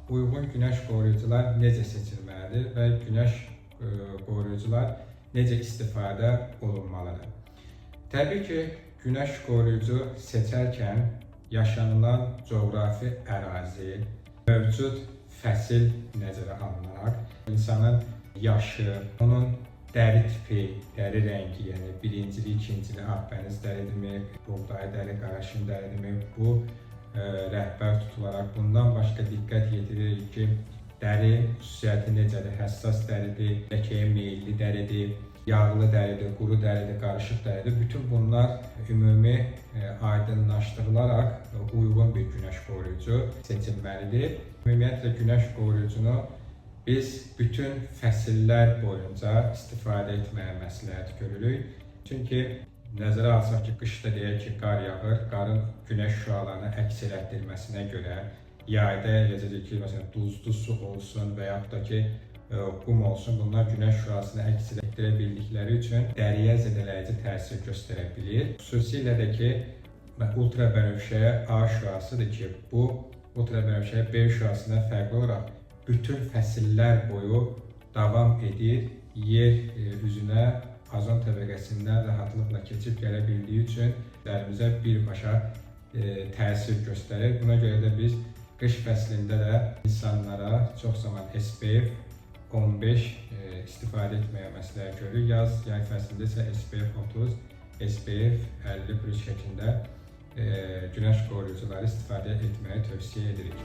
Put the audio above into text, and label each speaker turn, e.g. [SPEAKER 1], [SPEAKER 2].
[SPEAKER 1] Uyğun günəş qoruyucular necə seçilməlidir və günəş qoruyucular necə istifadə olunmalıdır? Təbii ki, günəş qoruyucu seçərkən yaşanılan coğrafi ərazi, mövcud fəsil nəzərə alınaraq, insanın yaşı, onun dəri tipi, dəri rəngi, yəni birincili, ikincili ağbəniz dəridirmi, buğdayı dəri, qaraşın dəridirmi, bu rəhbər tutularaq, bundan başqa diqqət yetiririk ki, dəri xüsusiyyəti necədir, həssas dəridir, ləkəyə meyilli dəridir, yağlı dəridir, quru dəridir, qarışıq dəridir. Bütün bunlar ümumi aydınlaşdırılaraq uyğun bir günəş qoruyucu seçilməlidir. Ümumiyyətlə günəş qoruyucunu biz bütün fəsillər boyunca istifadə etməyə məsləhət görürük. Çünki nəzərə alsaq ki, qışda deyək ki, qar yağır, qarın günəş şüalarını əks elətdirməsinə görə yayda eləcə ki, məsələn, duzlu su olsun və yaxud da ki, qum olsun, bunlar günəş şüasını əks elətdirə bildikləri üçün dəriyə zədələyici təsir göstərə bilir. Xüsusilə də ki, ultrabənövşəyə A şüasıdır ki, bu ultrabənövşəyə B şüasından fərqli olaraq bütün fəsillər boyu davam edir. Yer üzünə azon təbəqəsindən rahatlıqla keçib gələ bildiyi üçün dərimizə birbaşa təsir göstərir. Buna görə də biz qış fəslində də insanlara çox zaman SPF 15 istifadə etməyə məsləhət görürük. Yaz, yay fəslində isə SPF 30, SPF 50 plus şəklində günəş qoruyucuları istifadə etməyi tövsiyə edirik.